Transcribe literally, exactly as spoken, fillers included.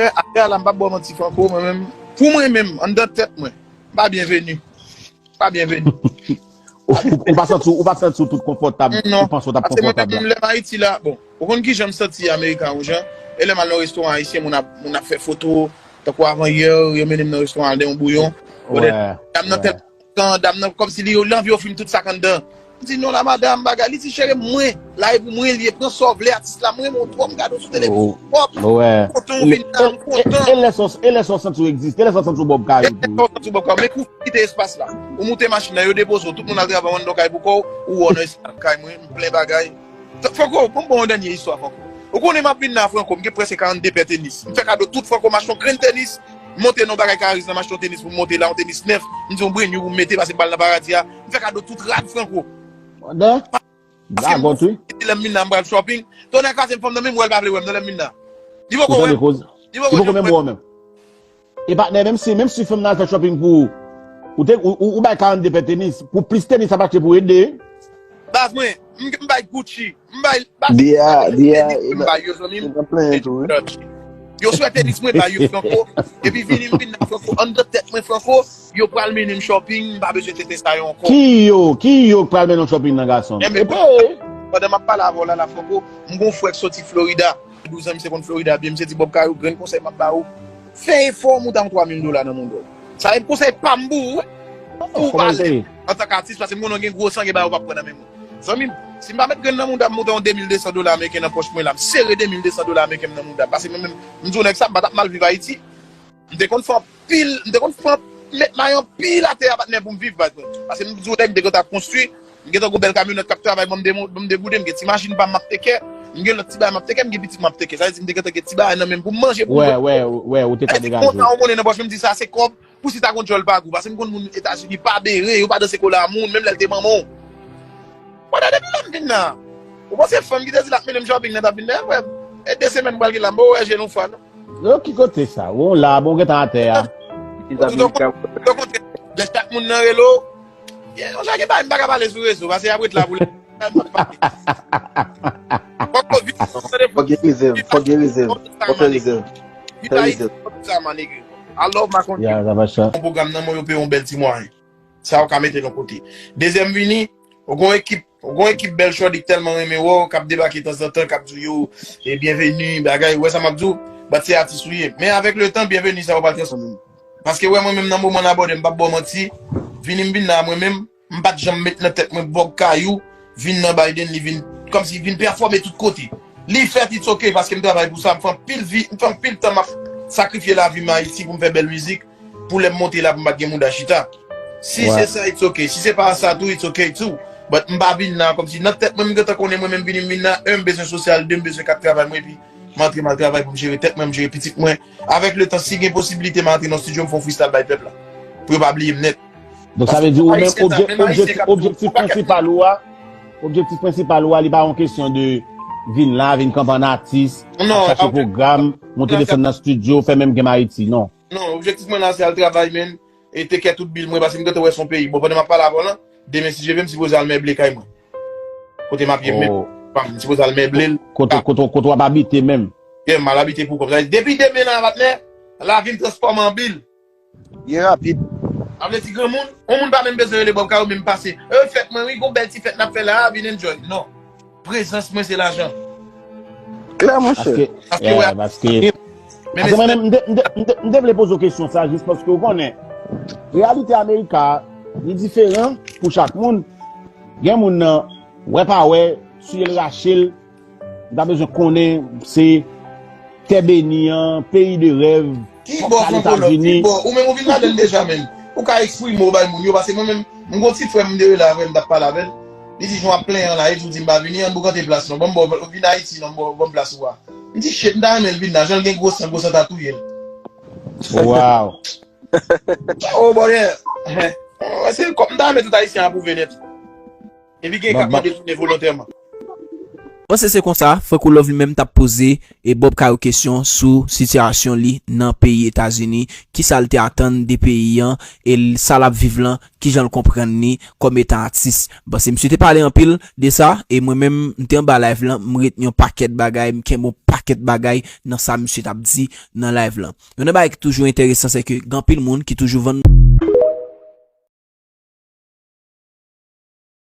Apre, apre a la, m p ap ba w manti, Franco, mwen menm, pou mwen menm, anndan tèt mwen, m pa byenveni. M pa byenveni. Ou, ou, ou pa santi, ou pa santi w tout konfòtab, Non. Ou panse w t ap Paske mwen konfòtab menm, la. Lè m Ayiti la, bon, ou konn kijan m santi Amerika, ou jan, e lè m al nan restoran ayisyen, moun ap, moun ap fè foto, tankou avan yè, yo mennen m nan restoran al de yon bouyon. Wè, Dam nan wè. Tan, dam nan kòmsi li, li anvi ofri m tout sa k anndan. M di, "Non, la madanm, bagay." Li di, "Cheri, mwen, la e pou mwen li ye, pran sa w vle, atis la, mwen renmen w twò, m gade w sou telefòn, pòp, Wè. kontan w vin la, m kontan." E lè sa w, e lè sa w santi w egziste, lè sa w santi w Bob Kayou tou. Ou santi w Bob Kayou, men kou kite espas la. Ou moute machin nan, yo depoze w, tout moun al travay, w anndan kay pou kò w, ou wè w nan espas kay mwen, m plen bagay. Franco, bon, bon, yon dènye istwa, Franco. Ou konnen m ap vin la, Franco, m gen prèske karannde pè tenis. M fè kado tout Franco, m achte yon grenn tenis, m monte nan bagay Kariz la, m achte yon tenis pou m monte la, yon tenis nèf, m di yon brand new pou m mete, pase m pral nan paradi a. M fè kado tout rad, Franco. Wanda? Dakò, tou. Lè m vin la, m pral shopping. Tonnè kraze m, fanm nan menm wè l pa vle wè m nan lè m vin la. Li poko Ou wè tande m. koze. Li poko Li poko menm wè w menm. E patnè, menm si, menm si fanm nan al fè shopping pou ou, ou te, ou, ou, ou bay karannde pè tenis, pou plis tenis ap achte pou ede. Baz mwen, m, m bay Gucci, m bay, baz, Dia, Dia, m bay yo, zanmi m. Nan plen tou, wi. Yo swè tenis mwen bay yo, Franco. Epi vini m vin nan Franco, anndan tèt mwen, Franco, yo pral mennen m shopping, m pa bezwen tenten sa yo ankò. Ki yo, ki yo k pral mennen w shopping nan, gason? Enben, Epe, pandan m ap pale avè w la, la, Franco, m gon frè k soti Florida. Douz an, misye konn Florida byen. Misye di, "Bob Kayou, grenn konsèy m ap ba ou. Fè efò, mouda yon twa mil dola nan mouda w." Sa e konsèy pa m pou ou, wi. Pou ou pale antank atis, paske m konnen w gen gwo san, gen bagay ou p ap pran nan men moun. Zanmi m, si m pa met grenn nan mouda m, mouda yon de mil de san dola ameriken nan pòch mwen la, m sere de mil de san dola ameriken m nan mouda m. Paske mwen menm, m di w nèg sa, m pa t ap mal viv Ayiti. M te konn fè anpil, m te konn fè met may anpil atè a, patnè, pou m viv, patnè. Paske m di w nèg, m te konn ap konstwi, m gen tan gon bèl kamyonèt k ap travay, ban m demo-, ban m degoude, m gen ti machin pa m m ap teke, m gen lòt ti bagay m ap teke, m gen pitit m ap teke. Sa vle di m te gentan gen ti bagay nan men m pou m manje, pou m wè, bwè. Wè, wè, ou te ka Èske degaje. Kontan yon monnen nan pòch mwen, m di sa se kòb, pou si ta gon djòl pa gou, paske m konn moun Etazini pa bere, yo pa danse kola a moun, menm lè l te manman w. Pandan depi lè m vin la, ou panse fanm ki te di l ap mennen m shopping nan t ap vin dèyè frè m? E de semèn m pral gen la, m poko wè je l yon fwa, non. Yo, ki kote sa? Ou la, bon, gentan atè a. Ti zanmi ka Okontrè, lè chak moun nan rele w, gen yon jan gen bagay m pa ka pale sou rezo, paske y ap ret la pou lè. Fòk gen rezèv, fòk gen rezèv, fòk gen rezèv. Fè rezèv. Sa, ma nèg. I love my country. Ya, sa pa chan. Yon pwogram nan mwen, yo peye yon bèl ti mwayen. Sa, ou ka mete l yon kote. Dezyèm vini, ou gon ekip, ou gon ekip bèl chòdi k tèlman renmen wè w, k ap debake tanzantan, k ap di w yo, e byenveni, bagay, ou wè sa m ap di w, bat se atis ou ye. Men avèk letan, byenveni sa yo pral transfòme. Paske wè mwen menm nan moman n abòde, m p ap ba w manti, vini m vin la mwen menm, m pa t janm met nan tèt mwen Bob Kayou vin nan Biden, li vin, kòmsi vin pèfòme tout kote. Li fèt, it's ok, paske m travay pou sa, m fè anpil vi, m fè anpil tan m ap sakrifye lavi m Ayiti pou m fè bèl mizik, pou lè m monte la pou m pa t gen mouda chita. Si se sa, it's ok. Si se pa sa tou, it's ok too. But m pa vin la kòmsi nan tèt mwen, m gentan konnen mwen menm vini m vin la, en, m bezwen sosyal, de, m bezwen kat travay mwen, epi m antre m al travay pou m jere tèt mwen, m jere pitit mwen. Avèk letan, si gen posibilite, m antre nan studio, m fè yon freestyle bay pèp la. Pou yo pa bliye m nèt. Donk sa vle di ou menm, objektif prensipal ou a, objektif prensipal ou a, li pa yon kesyon de vin la, vin kanpe an atis, ap chache pwogram, monte desann nan studio, fè menm game Ayiti, non. Non, objektif mwen la se al travay, men, e te kè tout bil mwen, paske m gentan wè se yon peyi. Bon, pandan m ap pale avè w lan, demen si Dye vle, m sipoze al meble kay mwen. Kote m ap ye, m sipoze al meble l. Kote, kote, kote w ap abite menm? Yeah, m al abite pou kò m. Sa vle di, depi demen la, patnè, lavi m transfòme an bil. Byen rapid. Sa vle di, granmoun, yon moun pa menm bezwen rele Bob Kayou, men m pase. E fèt mwen, wi, gon bèl ti fèt n ap fè la, vin enjoy. Non. Prezans mwen, se lajan. Klè, monchè. Paske, paske, paske mwen menm, m te, m te, m te, m te vle poze w kesyon sa, jis paske w konnen, reyalite Amerika, li diferan pou chak moun. Gen moun nan, wè pa wè, siye l rache l, m ta bezwen konnen, se tè beni an, peyi de rèv, Ki bò Franco Love? Ki bò? Ou menm ou vin ladan l deja, menm. Ou ka eksprime w bay moun yo, paske mwen menm, m gon ti frè m m te rele avè l, m t ap pale avè l. Li di, "Jan w ap plenyen an la, e di w di m pa vini, ann boukante plas non. Ban m ba w, vin Ayiti non, ban m plas ou a." M di, "Shit, m ta renmen l vin la, jan l gen gwo san, gwo san ta touye l." Wow. Oh, bòyè. Se kòm m ta renmen tout Ayisyen apwouve nèt. Epi gen k ap mande tounen volontèman. Panse se konsa, Franco Love li menm t ap poze e Bob Cahut kesyon sou sitiyasyon li nan peyi Etazini, kisa l te atann de peyi an, e l- sa l ap viv lan, kijan l konprann li kòm etan atis. Panse misye te pale anpil de sa, e mwen menm, m te anba live lan, m retni yon pakèt bagay, m kenbe yon pakèt bagay nan sa misye t ap di nan live lan. Yon nan bagay ki toujou enteresan, se ke gen anpil moun ki toujou vann